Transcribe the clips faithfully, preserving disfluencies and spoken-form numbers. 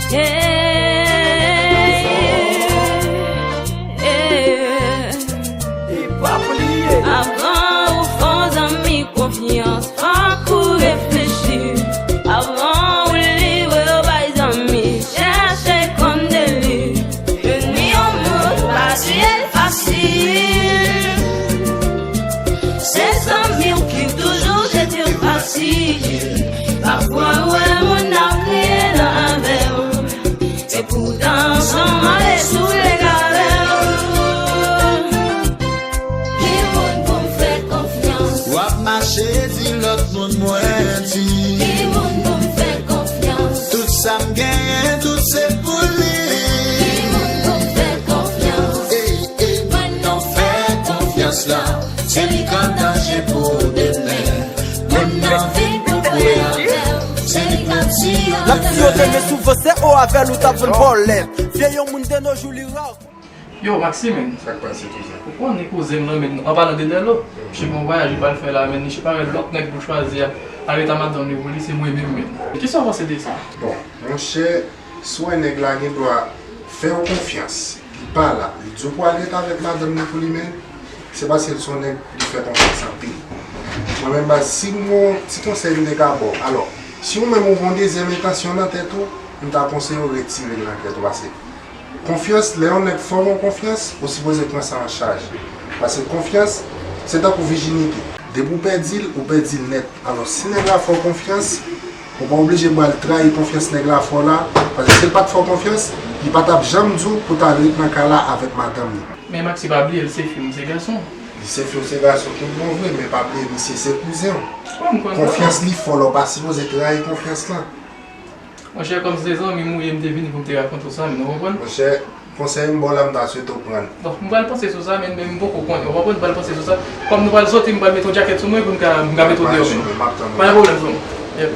Hey, hey. Avan ou fè yon zanmi konfyans, fòk ou reflechi. Avan ou livre w bay zanmi, chèche konn de li. Ennmi yon moun pa tiye l fasil. Se zanmi w ki toujou jete w fasil. Pafwa ou wè moun ap kriye nan avè w. Epoutan, san mande sou legal. Ki moun pou m fè konfyans? W ap mache di lòt moun mwen di. Ki moun pou m fè konfyans? Tout sa m genyen, tout se pou li. Ki moun pou m fè konfyans? Ey, ey, moun nan fè konfyans la, se li k an danje pou demen. Moun nan vin pou kwe avè w, se li k ap tiye w. L ap tiye w demen souvan, se o avè l ou t ap vann vòlè. Vye yon moun de nos jours li ra. Yo, Maxime, men. Sa k pase, kouzen? Ou konnen kouzen m nan, men, an palan de Delo, misye gen yon vwayaj li pral fè la, men, misye pa wè lòt nèg pou l chwazi a, al ret a madanm li pou li, se mwen menm, men. Kisa w panse de sa? Bon, monchè, si w wè nèg la gen dwa fè w konfyans, li pa la, li di w pou al ret avèk madanm li pou li, men, se paske l se yon nèg li fè konfyans anpil. Mwen menm, baz, si m gen yon ti konsèy m te ka ba w, alò, si ou menm ou gen yon dezyèm entansyon nan tèt ou, m ta konseye w retire l nan tèt ou, paske konfyans, lè yon nèg fè w yon konfyans, ou sipoze pran sa an chaj. Paske konfyans, se tankou vijinite. Depi w pèdi l, ou pèdi l nèt. Alò, si nèg la fè w konfyans, ou pa oblije pral trayi konfyans nèg la fè w la, paske si l pa t fè w konfyans, li pa t ap janm di w pou w t al ret nan kay la avèk madanm li. Men Maxi, pa bliye, l se fi, m se gason. Li se fi, w se gason, tout bon vre, men pa bliye, misye se kouzen w. Konfyans li fè w la, w pa sipoze trayi konfyans lan. Monchè, kòm se zanmi m ou ye, m te vini pou m te rakonte w sa, men ou konprann? Monchè, konsèy m ba w la, m ta swete w pran l. Bon, m pral panse sou sa, men, men m poko konnen, ou konprann, m pral panse sou sa. Kòm nou pral soti, m pral mete yon djakèt sou mwen pou m ka, m ka mete w deyò, men. Pa gen pwoblèm, frè m. Yep.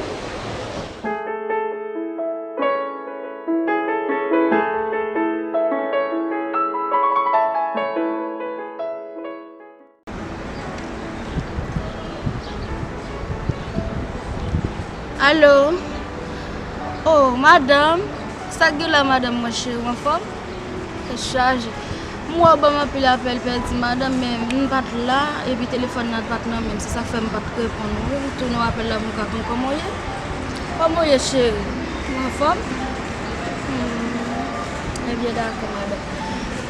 Alo? Oh, madanm? Sa k gen la, madanm mwen cheri, w anfòm? Tèt chaje. M wè w ban m anpil apèl pèdi, madanm, men m pa t la, epi telefòn nan pa t nan men m, se sa k fè m pa t reponn ou. M tounen w apèl la pou m ka konn kòman w ye. Kòman w ye, cheri? Ou anfòm? Hmm. Ebyen, dakò, madanm.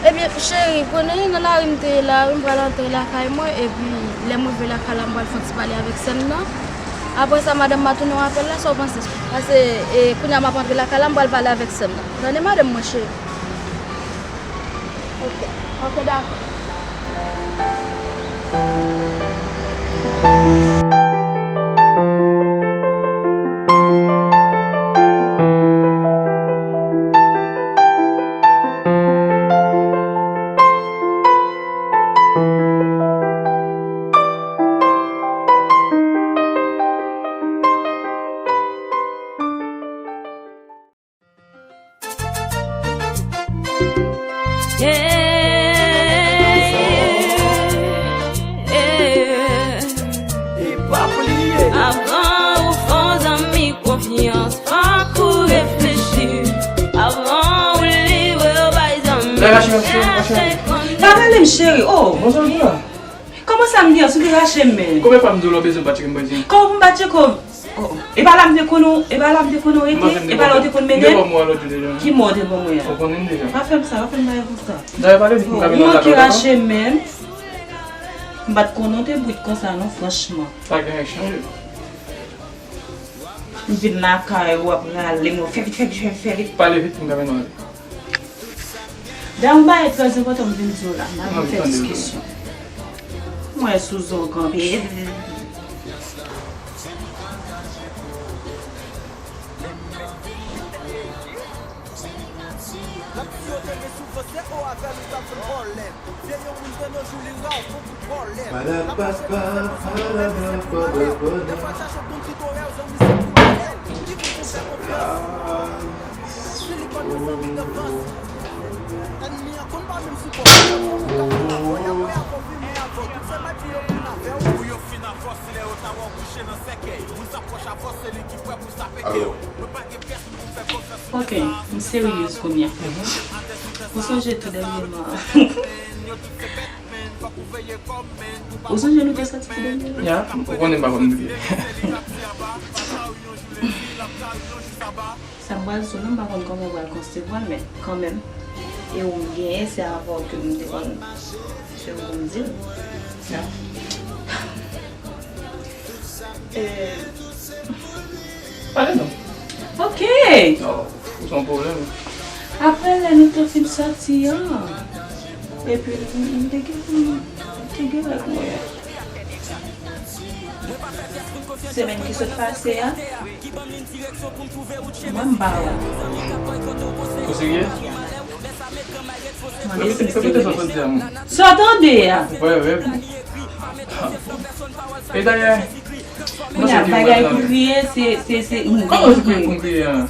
Ebyen, cheri, konnen nan lari m te ye la, wi, m pral antre lakay mwen, epi lè m rive lakay la, m pral fè yon ti pale avèk sè m nan. Apre sa, madanm, m a tounen w apèl la, sa w panse? Paske, e, kounye a m ap antre lakay la, m pral pale avèk sè m nan. Tande, madanm mwen, cheri? Ok, ok, dakò. Hey, hey, hey. Avan ou fè yon zanmi konfyans, fòk ou reflechi. Avan ou livre w bay zanmi, chèche konn. Pa rele m cheri, oh. Kòman sa m gen an, si w te rache m, men? Konbyen fwa m di w lè w bezwen m pa tcheke m pa di? Kòman pou m pa tcheke w? Oh, oh. E pa la m te konn ou, e pa la m te konn ou rete, e pa la w te konn mennen m? Ki mo w te ban mwen an? Ou konnen m deja. Pa fè m sa, pa fè m bagay konsa. Dayè, pale vit, m ka vin nan ladan. Ou manke rache m menm. M pa t konnen w te brit konsa non, franchman. Pa gen anyen k chanje. M vin lakay ou ap rale m, fè vit, fè vit, fè vit, fè vit. Pale vit, m ka vin nan ladan. Dayè, yon bagay trè enpòtan m vin di w la, m pa vin fè diskisyon. Mwen sou zong anpil. L ap siyote, men souvan se o avè l ou t ap vann vòlè. Vye yon moun de nos jours li ra, fò pou vòlè. L ap mache nan se pou sa, men se pou ale. Dèfwa chache moun ki dòyè, zanmi se pou ale. Ki moun pou fè konfyans? Si li pa gen zanmi nan fas, ènmi an konn pa menm sipòte. Yon moun k ap vin avè w, y ap wè avè w, vini avè w. Tout se mèt pou yo fin avè w. Pou yo fin avè w, si lè yo ta wè w kouche nan sèkèy. Moun sa pwòch avè w, se li ki prè pou sa pete w. Mwen pa gen pyès moun pou m fè konfyans. Ok, m seryez kounye a. Ou sonje tou dènyèman? Ou sonje nou te soti tou dènyèman? Ya, ou konnen m pa konn bliye. Sa m pral di w la, m pa konn kòman w pral konsevwa l, men kanmenm, e ou m genyen, se avè w ke m te konn, se ou pou m di l. Ya. Euh, Pale non. Ok. Non, ou se yon pwoblèm. Apre lè nou te fin sòti an, epi m te gen, m te gen règ mwen. Semèn ki sot pase a, mwen m ba ou. Ou serye? Mande si m serye. Repete sa w sot di a, mwen. Sa w tande a? Wi, wi. E dayè, kounye a, bagay pou kriye, se, se, se, kòman se pou m kriye an?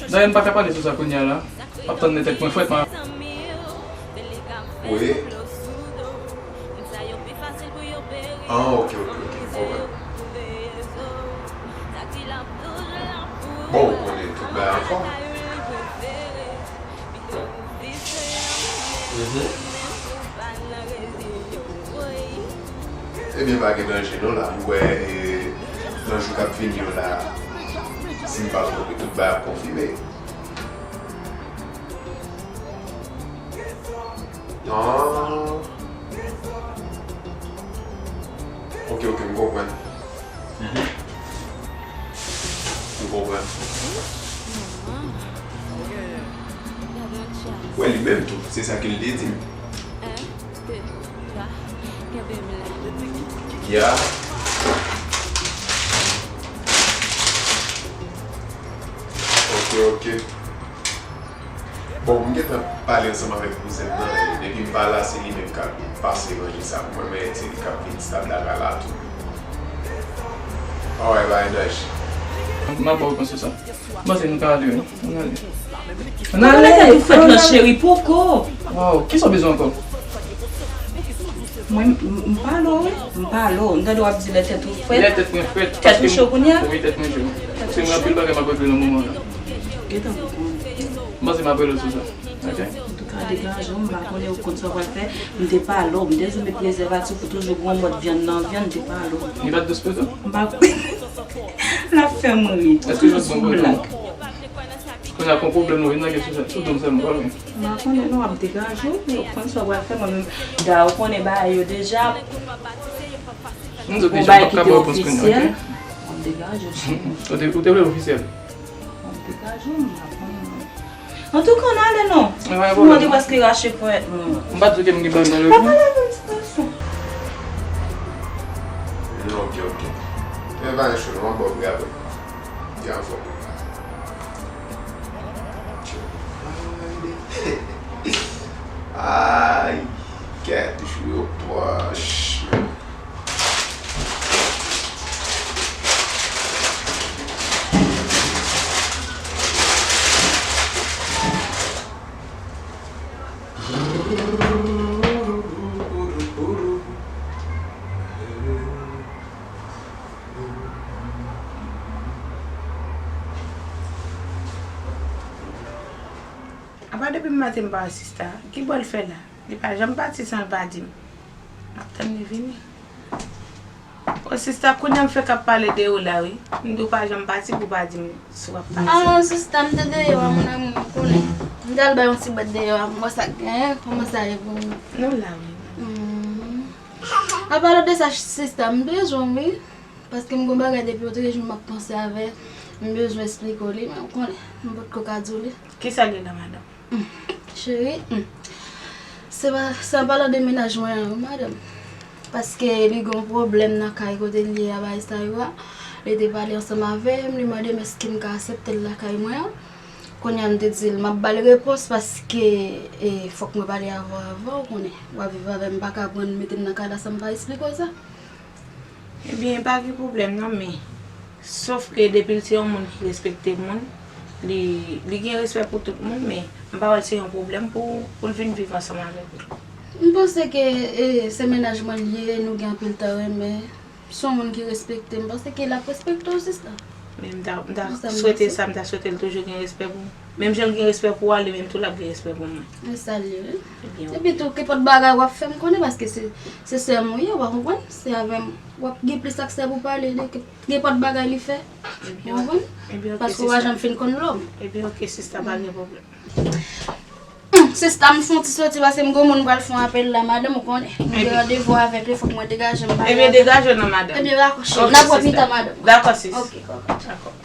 Dayè, m pa ka pale sou sa kounye a la. M ap tann lè tèt mwen frèt, man. Wi. Ah, ok, ok, ok. Bon, ou konnen tout bagay anfòm. Mhm. Ebyen, pa gen danje non la. M kwè, e, nan jou k ap vini yo la, si m pa twonpe, tout bagay ap konfime. Ah. Ok, ok, m konprann. Mhm. M konprann. Wè, li menm tou, se sa ke l te di m. Ya. Ok, ok. Bon, m gentan pale ansanm avèk kouzen m nan, e depi m pa la, se li menm k ap pase ranje sa pou mwen, men se li k ap vin stab lakay la tou. Alright, bay, Nash. M ap ba w reponn sou sa. M panse nou ka ale, wi. Ann ale. Ann ale, tèt ou frèt lan, cheri, poko. Waw, kisa w bezwen ankò? Mwen, m, m pale w, wi. M pale w. M tande w ap di lè tèt ou frèt. Lè tèt mwen frèt. Tèt ou cho kounye a? Wi, tèt mwen cho. Paske gen anpil bagay m ap regle nan moman an. Gentan pou konnen. M panse m ap rele w sou sa. Ok? Antouka, degaje w, m pa konnen ou konn sa w pral fè. M te pale w, m te di w met prezèvatif pou toujou gen yon mòd vyann nan vyann, m te pale w. Li pa t dous pou tou? M pa, l ap fè m ri. Èske jodi bon pou tou? Kounye a, kon pwoblèm nou vin nan kesyon sou do m sèlman, pa vre? M pa konnen non, w ap degaje w, men ou konn sa w pral fè, mwen menm, dayè ou konnen bagay yo deja. M di w deja, m p ap ka ba w repons kounye a, ok? W ap degaje w, cheri. Ou te, ou te vle l ofisyèl? W ap degaje w, m pa konnen non. Antouka, ann ale non. Mwen te prèske rache ponyèt mwen. M pa t di w ke m gen bagay nan leve m. Pa pale avè m, ti gason. Ok, ok. Men pa gen cho non, m ap ba w pri apre. Di anfòm. Ay, kèt jou yo pwòch. Apa depi maten m pa wè sista, ki bò l fè la? Li pa janm pati san l pa di m. M ap tann li vini. O sista, kounye a m fèk ap pale de ou la, wi. M di w pa janm pati pou w pa di m si w ap pati. Ah, sista, m te deyò a, mon amour, ou konnen. M t al bay yon ti bat deyò a, m wè sa k genyen, kòman sa ye pou ou? Nou la, wi. Mhm. An palan de sa, sista, m bezwen w, wi. Paske m gon bagay depi otrejou m ap panse avè l. M bezwen esplike w li, men ou konnen, m potko ka di w li. Kisa l ye la, madanm? Hmm. Cheri, hmm. Se pa, se an palan de mennaj mwen an, wi, madanm. Paske li gon pwoblèm nan kay kote l ye a, bagay sa yo a. Li te pale ansanm avè m, li mande m èske m ka aksepte l lakay mwen an. Kounye a m te di l, m ap ba l repons paske, e, fòk mwen pale avè w avan, ou konnen. W ap viv avè m, m pa ka pran l mete m nan kay la san m pa esplike w sa. Ebyen, pa gen pwoblèm non, men sof ke depi l se yon moun ki respekte moun, li, li gen respè pou tout moun, men m pa wè l se yon pwoblèm pou, pou l vin viv ansanm avèk ou. M panse ke, e, se mennaj mwen l ye, nou gen anpil tan renmen. Se yon moun ki respekte m, m panse ke l ap respekte w, sista. Men m ta, m ta swete sa, m ta swete l toujou gen respè pou mwen. Menm jan l gen respè pou ou a, li menm tou l ap gen respè pou mwen. E sa l ye, wi. Epi tou, kenpòt bagay w ap fè m konnen, paske se, se sè m ou ye, w pa konprann? Se avè m w ap gen plis aksè pou pale de ke, kenpòt bagay li fè. Ou konprann? Paske w pa janm fin konn lòm. Epi ok, sista, pa gen pwoblèm. Hmm, sista, m fè yon ti soti paske m gen yon moun m pral fè yon apèl la, madanm, ou konnen. M gen randevou avèk li, fòk mwen degaje m pale avè l. Ebyen, degaje w non, madanm. Ebyen, dakò, cheri. N ap wè pita, madanm. Dakò, sis. Ok, kòkòt. Dakò.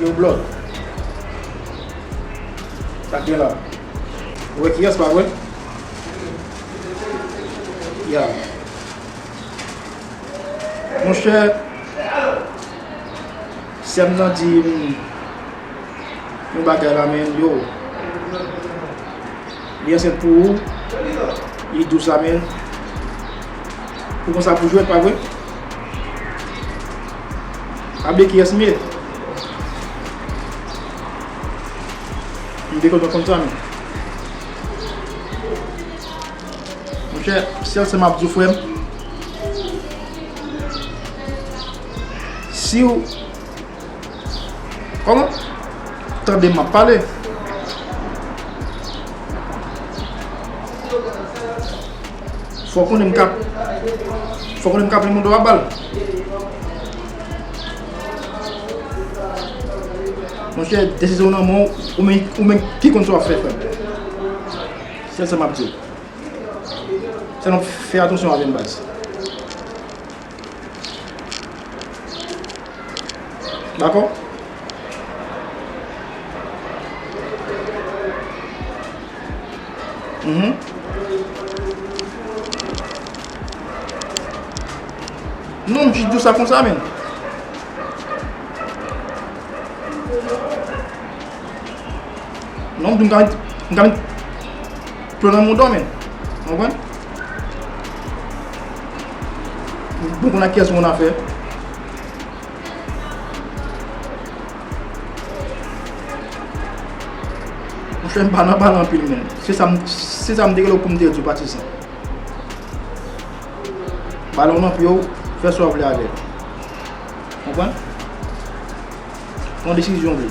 Yo, Blood. Sa k gen la? Ou wè kiyès, pa vre? Ya. Monchè, sè m nan di m yon bagay la, men yo. Li ansent pou ou. Li dous la, men. Ou konn sa pou jwèt, pa vre? Pa bliye kiyès m ye. M te kontan konn sa, men. Monchè, sèl sa m ap di w, frè m. Si w Kòman? Tande m ap pale. Fò w konnen m k ap, fò w konnen m k ap li moun do a bal. Monchè, desizyon w nan men w, ou menm, ou menm ki konn sa w ap fè, frè m. Sèl sa m ap di w. Sèlman fè atansyon avè m, baz. Dakò? Mhm. Non, m jis di w sa konsa, menm. Non, m di m ka met, m ka met plen nan mouda w, menm. Ou konprann? Bon, konn ak kiyès ou konn afè. Monchè, m pa nan pale anpil, menm. Se sa m, se sa m te rele w pou m te di w, patizan. Bal ou nan pye w, fè sa w vle avè l. Konprann? Pran desizyon w vle.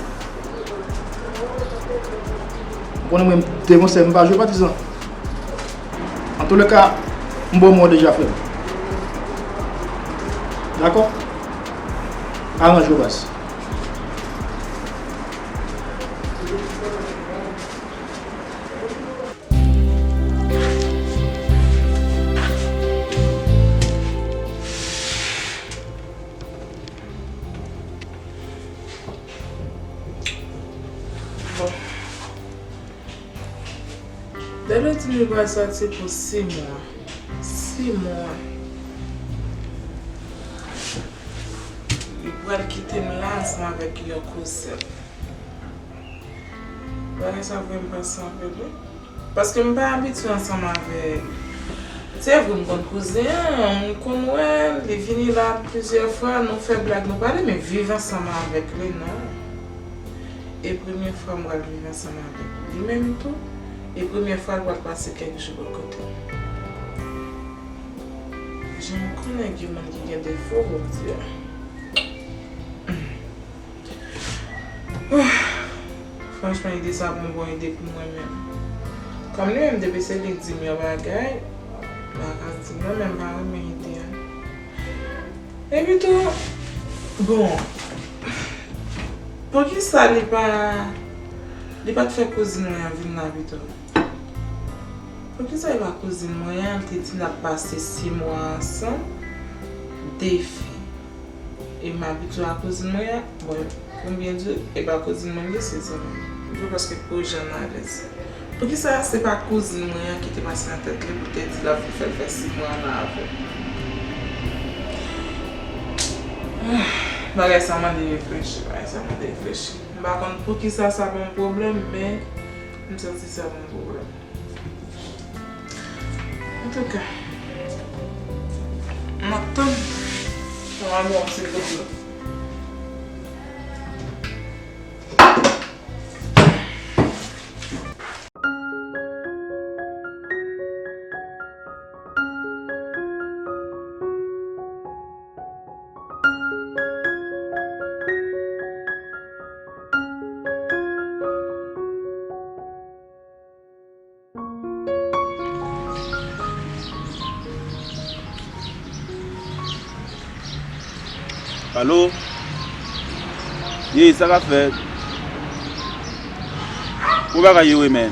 Ou konnen mwen, devan sè m, m pa jwe patizan. Antouleka, m ba w mo deja, frè m. Dakò? Aranje w, baz. Bon. Dado di m li pral sòti pou sis mwa. Sis mwa. Li pral kite m la ansanm avèk yon kouzen. Bagay sa vre m panse anpil, wi. Paske m pa abitye ansanm avèk, se vre, m konn kouzen an, m konn wè l, li vini la plizyè fwa, nou fè blag, nou pale, men viv ansanm avèk li, non. E premye fwa m pral viv ansanm avèk li menm tou. E premye fwa l pral pase kèk jou bò kote m. Jan m konnen gen moun ki gen defo, Bondye. Franchman, ide sa pa yon bon ide pou mwen menm. Kòm li menm, depi se li k di m yon bagay, m pa ka di non, men m pa renmen ide a. Epi tou, bon, poukisa li pa, li pa t fè kouzin mwen an vin la pito? Poukisa li pa kouzin mwen an, li te di n ap pase sis mwa ansanm, defi. E m abitye a kouzin mwen an, bon, pou m byen di w, e pa kouzin mwen li ye, se zanmi m. Wi, paske pou jan n alèz. Poukisa se pa kouzin mwen an ki te pase nan tèt li pou te di l ap vin fè l fè sis mwa anba avè m? Bagay sa mande reflechi, bagay sa mande reflechi. M pa konn poukisa sa ban m pwoblèm, men m santi sa ban m pwoblèm. Antouka, m ap tann. Mwen, bon, silvouplè. Alo? Ye, sa k ap fèt? Ou bagay yo, men.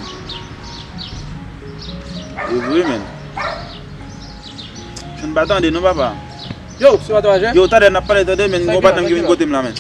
Yo vre, men. Jwenn pa tande, non, papa. Yo, se pa tou aje? Yo, tande, n ap pale, tande, men. Gon patanm ki vin kote m la, men.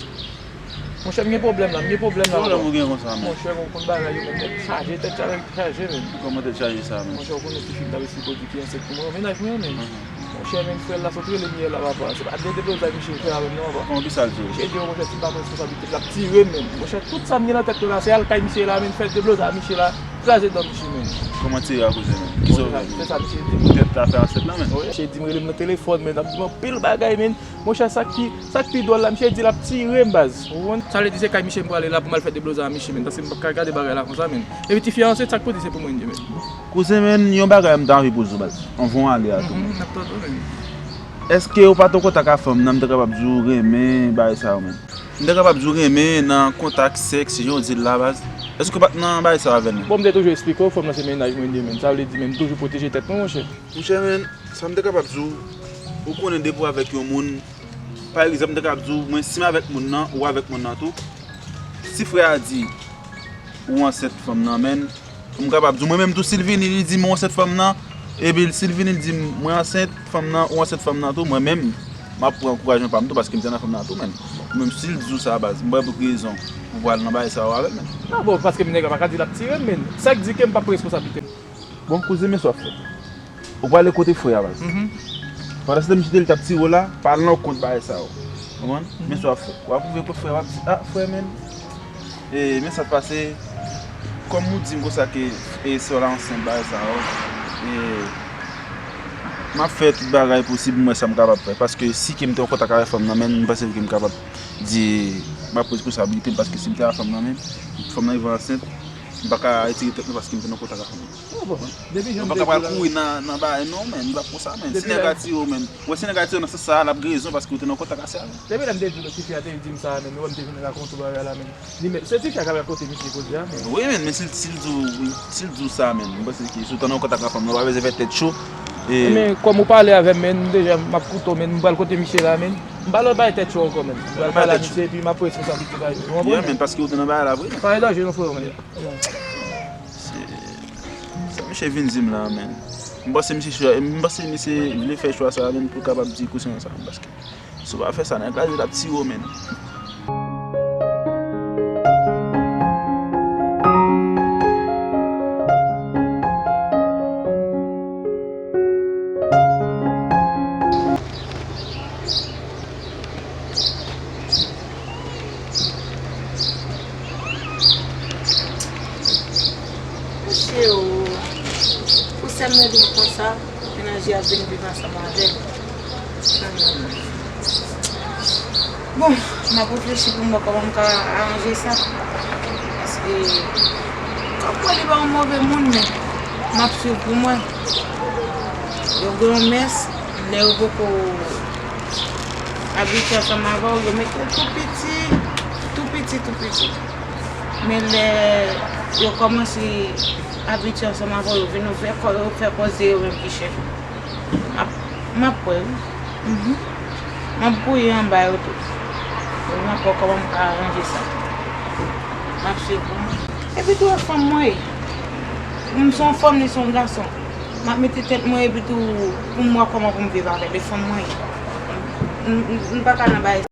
Monchè, m gen pwoblèm la, m gen pwoblèm la. Ki pwoblèm ou gen konsa, men? Monchè, ou konn bagay yo, men tèt chaje, tèt chaje, tèt chaje, men. Kòman tèt chaje sa, men? Monchè, ou konnen ti fi m t ap esplike w di ki ansent pou mwen, mennaj mwen, men. Monchè, men frè l la sot rele m yè la, papa. Se pa de deblozay misye fè avè m, non, papa. Kòman, kisa l di w? Misye di m, monchè, si m pa pran responsablite, l ap tire m, men. Monchè, tout sa m gen nan tèt mwen la, se al kay misye la, men fè deblozay misye la, kraze dan misye, men. Kòman tire a koze, men? Kisa w fè, men? Se sa misye di m. Poutèt afè ansent lan, men? Wi, misye di m rele m nan telefòn, men, l ap di m anpil bagay, men. Monchè, sa k pi, sa k pi dwòl la, misye di l ap tire m, baz. Ou konprann? Sa vle di se kay misye m prale la pou m al fè deblozay a misye, men. Paske m p ap ka gade bagay la konsa, men. Epi tifi a ansent, sa k pou di se pou mwen, men. Kouzen, men, yon bagay m ta anvi poze w, baz. Anvan w ale a tou, men. Mhm, m ap tande w, men. Èske ou pa t an kontak ak fanm nan, m ta kapab di w renmen bagay sa yo, men? M ta kapab di w renmen nan kontak sèks, jan w di l la, baz. Èske ou pa t nan bagay sa yo avè l, men? Bon, m te toujou esplike w, fanm nan se mennaj mwen li ye, men. Sa vle di, men, m toujou pwoteje tèt mwen, monchè. Monchè, men, sa m te kapab di w, ou konnen depi w avèk yon moun, pa egzanp, m te kapab di w, mwen, si m avèk moun nan, ou avèk moun nan tou, si frè a di ou ansent fanm nan, men, m kapab di w, mwen menm tou, si l vini, li di m ou ansent fanm nan, epi si l vini, li di m mwen ansent fanm nan, ou ansent fanm nan tou, mwen menm, m ap pran ankourajman pa m tou, paske m te nan fanm nan tou, men. Mwen menm, si l di w sa, baz, m pa wè pou ki rezon ou pral nan bagay sa yo avè l, men. Non, bon, paske m nèg la pa ka di l ap tire m, men. Sa k di ke m p ap pran responsablite m? Bon, kouzen, men sa w ap fè. Ou prale kote frè a, baz. Mhm. Pandan se tan misye te li t ap tire w la, pa al nan kont bagay sa yo. Ou konprann? Mhm. Men sa w ap fè. W ap rive kot frè a, w ap di, "Ah, frè, men, e, men sa k pase, kòm ou di m konsa ke, e, sè w la ansent bagay sa yo, e, m ap fè tout bagay posib, m wè sa m kapab fè." Paske si ke m te an kontak avèk fanm nan, men, m panse ke m kapab di, m ap pran responsablite m, paske si m te avèk fanm nan, men, fanm nan rive ansent, m pa ka retire tèt mwen paske m te nan kontak avèk fanm nan. Yo, bon, depi jan m te di w la, pral kouri nan, nan bagay non, men, li p ap konsa, men. Si nèg la tire w, men, wè, si nèg la tire w nan sans sa a, l ap gen rezon paske ou te nan kontak a sè a, men. Depi lè m te di w, ti fi a te di m sa a, men, ou wè m te vin rakonte w bagay la, men. Li menm, se ti fi a k ap rakonte misye koze a, men. Wi, men, men si, si l di w, wi, si l di w sa, men, m panse ke si w te nan kontak a fanm nan, ou pa bezwen fè tèt cho. E men, kòm ou pale avè m, men, deja, m ap koute w, men, m pral kote misye la, men. M pa lòt bay tèt cho ankò, men. M pral pale a misye, epi m ap pran responsablite bagay yo, ou konprann? Yeah, men, paske ou te nan bagay la vre. Pa an danje non, frè, men. Se sa misye vin di m la, men. M panse misye chwa, m panse misye vle fè chwa sa, men, pou l kapab di kouzen sa, paske si w pa fè sa, nèg la di l ap tire w, men. Mesye o, pou sè m nan vin konsa, mennaj li ap vin viv ansanm avè l. Bon, m ap reflechi pou m wè kòman m ka aranje sa. Paske kòm mwen li pa yon move moun, men m ap swiv pou mwen. Yo gen yon mès, lè yo poko abitye ansanm avè w, yo mete w tou piti, tou piti, tou piti. Men lè yo kòmanse abitye ansanm avè w, yo vin fè kò, yo fè kòz de yo menm ki chèf. M ap, m ap wè, wi. Mhm. M ap gouye anba yo tou. Pou m ap wè kòman m ka aranje sa. M ap swiv pou mwen. Epi tou, e fanm mwen ye. M se yon fanm, li se yon gason. M ap mete tèt mwen, epi tou, pou m wè kòman pou m viv avè l. E fanm mwen ye. M, m, m pa ka nan bagay.